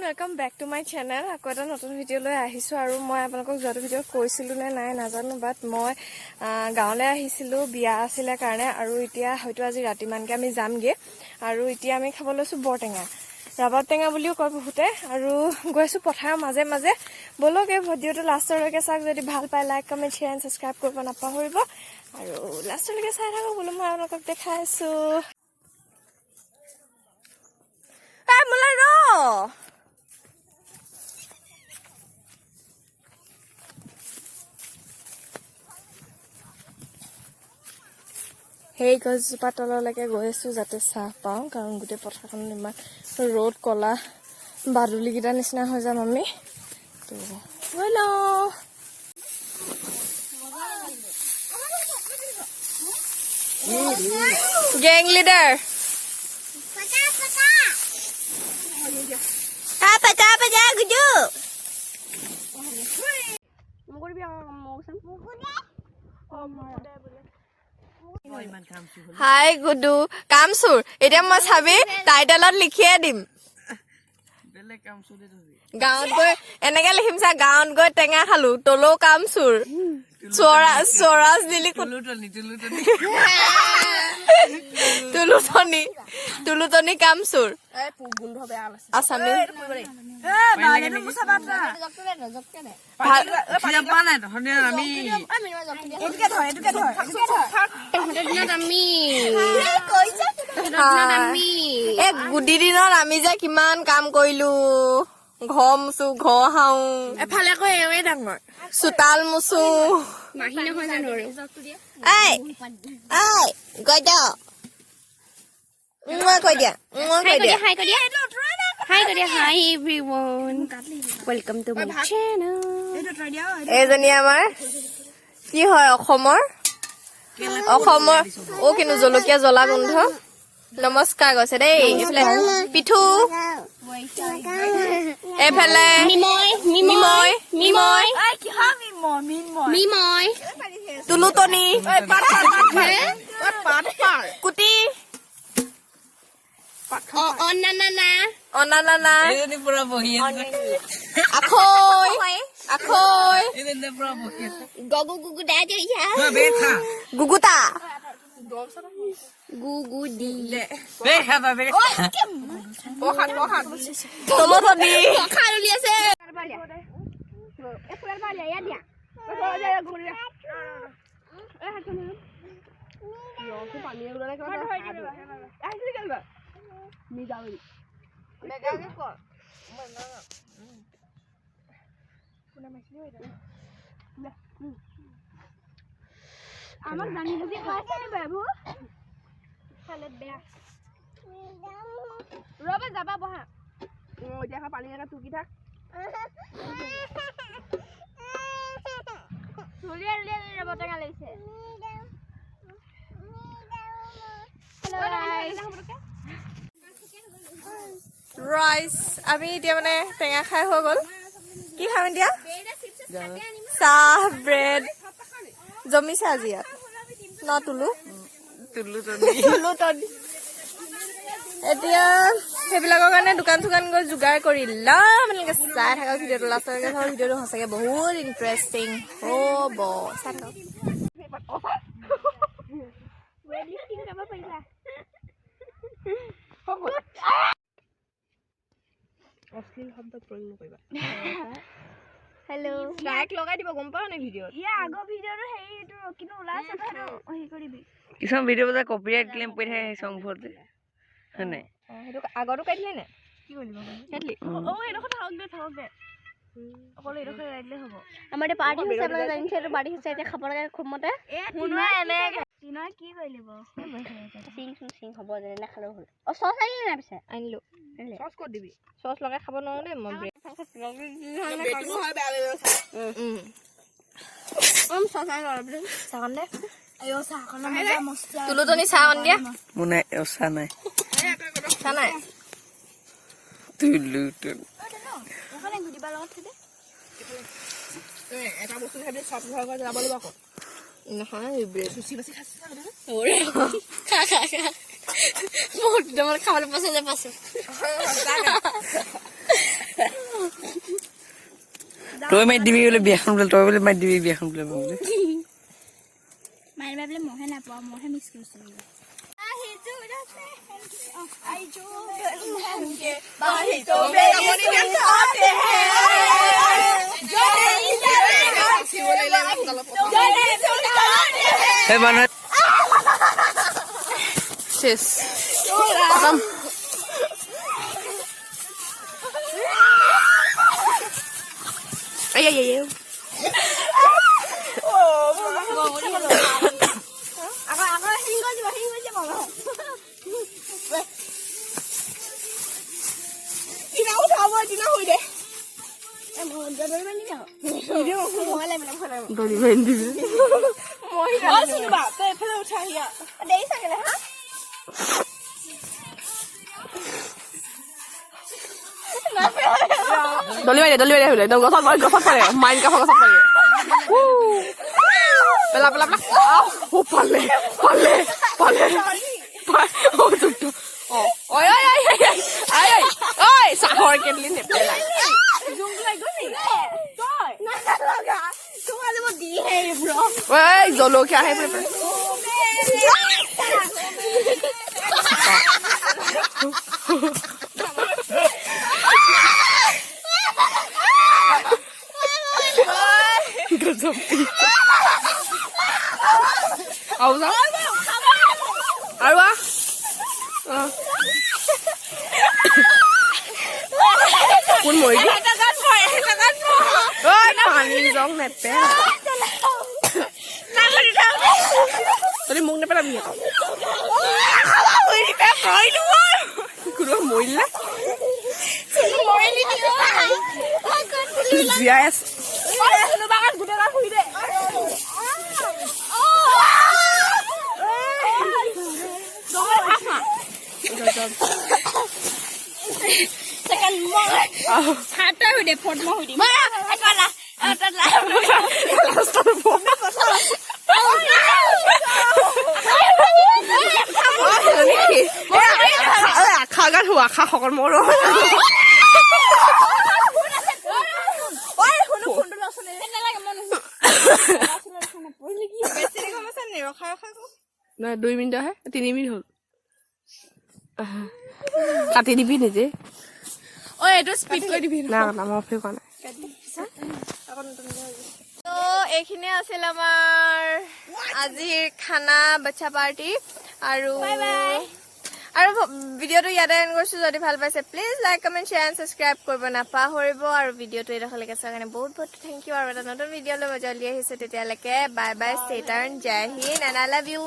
Welcome back to my channel. আকৌ এটা নতুন ভিডিঅ' লৈ আহিছোঁ। আৰু মই আপোনালোকক যোৱাটো ভিডিঅ'ত কৈছিলোঁ নে নাই নাজানো, বাট মই গাঁৱলৈ আহিছিলোঁ বিয়া আছিলে কাৰণে। আৰু এতিয়া হয়তো আজি ৰাতিমানকৈ আমি যামগৈ। আৰু এতিয়া আমি খাব লৈছোঁ বৰটেঙা, ৰাবাব টেঙা বুলিও কয় বহুতে। আৰু গৈছোঁ পথাৰৰ মাজে মাজে। ব'লক, এই ভিডিঅ'টো লাষ্টলৈকে চাওক। যদি ভাল পায়, like, comment, share and subscribe কৰিব নাপাহৰিব। আৰু লাষ্টলৈকে চাই থাকক। বোলো মই আপোনালোকক দেখাই আছোঁ। এই মোলা ৰ। সেই গছজোপা তললৈকে গৈ আছোঁ যাতে চাহ পাওঁ, কাৰণ গোটেই পথাৰখনত ইমান ৰ'দ, ক'লা বাদুলিকেইটা নিচিনা হৈ যাম আমি। তো গৈ লওঁ। গেং লিডাৰ পতা পতা গুডু। হাই গুডু, কামচোৰ। এতিয়া মই চাবি, টাইটেলত লিখিয়ে দিম, গাঁৱত গৈ এনেকে লিখিম চা, গাঁৱত গৈ টেঙা খালো, তলৌ কামচোৰ, চৰা চৰাজ দিলি, তুলুটনি তুলুটনি কামচোৰ আছামি। ভাল। এই গুটি দিনত আমি যে কিমান কাম কৰিলো, ঘৰ মুচো, ঘৰ হাও। এফালে আকৌ এওঁৱে ডাঙৰ। চোতাল মুচো। মাহী নহয় জানো আৰু? এই এই কৈ দিয়া, মই কৈ দিয়া, মই কৈ দিয়া। হাই কৈ দিয়া, হাই কৈ দিয়া। Hi everyone, welcome to my channel. এইজনী আমাৰ কি হয়, অসমৰ অ কিন্তু জলকীয়া জ্বলা গোন্ধ। নমস্কাৰ কৈছে দেই। এইফালে পিঠু, এইফালে মিময়। মিময়, মিময়। মিময়। তুলুটনি, কুটি। অ অ না না না। অনানানা। এইজনী পুৰা বহি আছে। আখৈ আখৈ। এইজনী পুৰা বহি আছে। গগু গুগু দা জইছা। বে খা। গুগুতা। গু গু দি। বে খা, বে খা। তলতনি। খাৰ উলিয়াইছে। আমাক জানি বুজি খুৱাইছে নি বাবু? খালে বেয়া। ৰ'বা, যাবা, বহা। উলিয়াই উলিয়াই ৰ'ব, টেঙা লাগিছে। ৰাইচ, আমি এতিয়া মানে টেঙা খাই হৈ গ'ল। কি খাম এতিয়া? চাহ ব্ৰেড জমিছে আজি ইয়াত ন তুলু? তুলু তনি। তুলু তনি। এতিয়া সেইবিলাকৰ কাৰণে দোকান চোকান গৈ যোগাৰ কৰি ল'ম। আপোনালোকে চাই থাকক ভিডিঅ'টো, লাষ্টলৈকে চাওক। ভিডিঅ'টো সঁচাকৈ বহুত ইণ্টাৰেষ্টিং হ'ব, চাই থাকক। হেল্ল'। লাইক লগাই দিব, গম পাৱ নে ভিডিঅ'ত? ইয়াৰ আগৰ ভিডিঅ'টো হেৰি, এইটো কিন্তু ওলাইছে, তই সেইটো হেৰি কৰিবি। কিছুমান ভিডিঅ' যে কপিৰাইট ক্লেইম কৰি থাকে, সেই চংবোৰত যে, হয় নাই? সেইটো আগতো কাটিলে নে কি কৰিলি? কাটিলি। অ, এইডোখৰ থাকক দে, থাকক দে। অকল এইডোখৰ এৰাই দিলে হ'ব। আমাৰ এতিয়া পাৰ্টি হৈছে, আপোনালোকে জানিছে, এইটো পাৰ্টি হৈছে। এতিয়া খাব লাগে খুব মতে। কি কৰিলি বাৰু? চিং চিং চিং হ'ব, যেনে খালেও হ'ল। অ, চচ আনিলি নাই পিছে? আনিলো। আনিলে? চচ ক'ত দিবি? চচ লগাই খাব নোৱাৰো দেই মই ব্ৰেড। চচ আনি ল'লো। চাহকণ দে তুলুটনি, চাহ অকণ দিয়া। মোৰ নাই, চাহ নাই। চাহ নাই। তুলু তনি। নহয়, ব্ৰেড। খা খা খা, বহুত দিনৰ খাবলৈ পাইছে যে পাইছো। তই মাৰি দিবি বোলে বিয়াখন বোলে, তই বোলে মাৰি দিবি বিয়াখন বোলে মোক বোলে। মাৰিবা বোলে, মইহে নাপাওঁ, মইহে মিছ কৰিছো। সেই মানুহে চেচ, খতম। এই, এই, এই। আকৌ শিং দিব, শিং দিব। টিনা উঠাব, টিনা শুই দে। দলি মাৰি দিবি। মই চুনুবা, তই এইফালে উঠা হিয়া। দেৰি চাগে হা। দলি মাৰি দে, দলি মাৰি দে। একদম গছত পৰে, গছত পৰে, মাইন কাষৰ গছত পৰে। পেলা, পেলা, পেলা। আহ, পালে, পালে, পালে। অ, জোকটো। অ, ঐ, ঐ, ঐ, ঐ, ঐ, ঐ, ঐ, চাহৰ কেটলি নেপেলা। ঐ, জলকীয়া আহে বোলে। গজব। আৰু যাওঁ আৰু আহ। অ। কোন মৰিলি? ঐ, পানী জং নেপেলা। তই মোক নেপেলাবি আকৌ। কোনোবা মৰিলে? জীয়াই আছে। হাতটা হৈ দে, ফট মই হৈ দিম। লাষ্টত আশা গাত হোৱা আশা সকল মোৰ। নাই, 2 মিনিটহে, 3 মিনিট হ'ল। কাটি দিবি নিজে। ঐ, এইটো স্পীড কৰি দিবি। নাই কটা, মই অফেই কৰা নাই। তো এইখিনিয়ে আছিল আমাৰ আজিৰ খানা বাচ্ছা পাৰ্টি। আৰু ভিডিঅ'টো ইয়াতে এণ্ড কৰিছোঁ। যদি ভাল পাইছে, please like, comment, share and subscribe কৰিব নাপাহৰিব। আৰু ভিডিঅ'টো এইডোখৰলৈকে চোৱাৰ কাৰণে বহুত বহুত thank U. আৰু এটা নতুন ভিডিঅ' লৈ মই জল্দি আহিছোঁ। তেতিয়ালৈকে bye bye, ষ্টেটাৰ্ণ, Jay Hind and I love you.